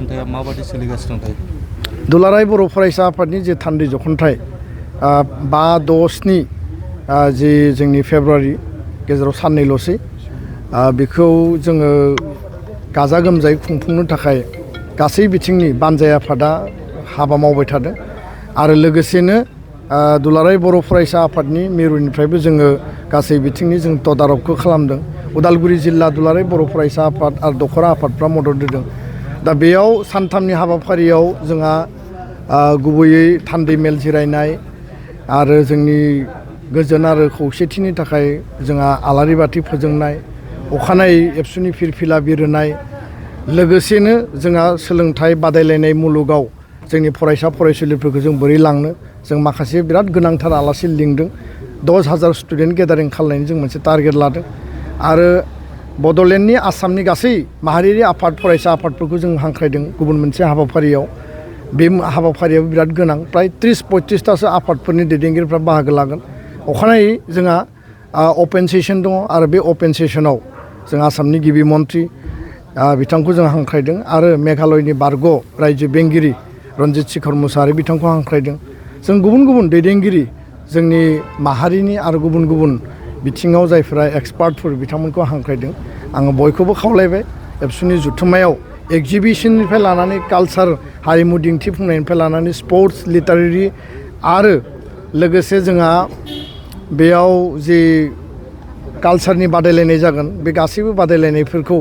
जखन्थाया माबादि सोलिगासिनो दं? दुलाराय बर' फरायसा आफादनि जे थान्दै जखन्थाय 5-6 जि जोंनि फेब्रुवारि गेजेराव साननैल'सै बेखौ जोङो गाजा गोमजायै खुंफुंनो थाखाय गासै बिथिंनि बानजाय आफादा हाबा मावबाय थादों आरो लोगोसेनो दुलाराय बर' फरायसा आफादनि मिरुनिफ्रायबो जोङो गासै बिथिंनि जों तदारकखौ खालामदों। उदालगुरि जिल्ला दुलाराय बर' फरायसा आफाद आरो दखरा आफादफ्रा मदद होदों। दा बेयाव सानथामनि हाबाफारियाव जोंहा गुबैयै थान्दै मेल जिरायनाय आरो जोंनि गोजोन आरो खौसेथिनि थाखाय जोंहा आलारि बाथि फोजोंनाय, अखानायै एबसुनि फिरफिला बिरहोनाय, लोगोसेनो जोंहा सोलोंथाइ बादायलायनाय मुलुगाव जोंनि फरायसा फरायसुलिफोरखौ जों बोरै लांनो जों माखासे बिराद गोनांथार आलासि लिंदों। 10,000 स्टुडेन्ट गेदारिं खालामनायनि जों मोनसे टारगेट लादों आरो बड'लेण्डनि आसामनि गासै माहारियारि आफाद फरायसा आफादफोरखौ जों हांख्रायदों गुबुन मोनसे हाबाफारियाव। बे हाबाफारियाव बिराद गोनां, प्राय 30-35थासो आफादफोरनि दैदेनगिरिफ्रा बाहागो लागोन। अखानायै जोंहा अपेन सेसन दङ आरो बे अपेन सेसनाव जों आसामनि गिबि मन्थ्रि बिथांखौ जों हांख्रायदों आरो मेघालयनि बारग' रायजो बेंगिरि रन्जित शेखर मुसाहारि बिथांखौ हांख्रायदों। जों गुबुन गुबुन दैदेनगिरि जोंनि माहारिनि आरो गुबुन गुबुन बिथिङाव जायफोरा एक्सपार्टफोर बिथांमोनखौ हांख्रायदों। आङो बयखौबो खावलायबाय एबसुनि जुथुम्मायाव एक्जिबिसननिफ्राय लानानै कालसार हारिमु दिन्थिफुंनायनिफ्राय लानानै स्पर्ट्स लिटारेरि आरो लोगोसे जोंहा बेयाव जि कालसारनि बादायलायनाय जागोन बे गासैबो बादायलायनायफोरखौ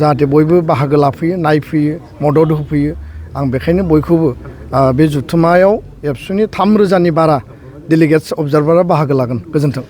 जाहाथे बयबो बाहागो लाफैयो, नायफैयो, मदद होफैयो। आं बेखायनो बयखौबो बे जुथुम्मायाव एबसुनि 3,000नि बारा डेलिगेट्स अबजारभारआ बाहागो लागोन। गोजोन्थों।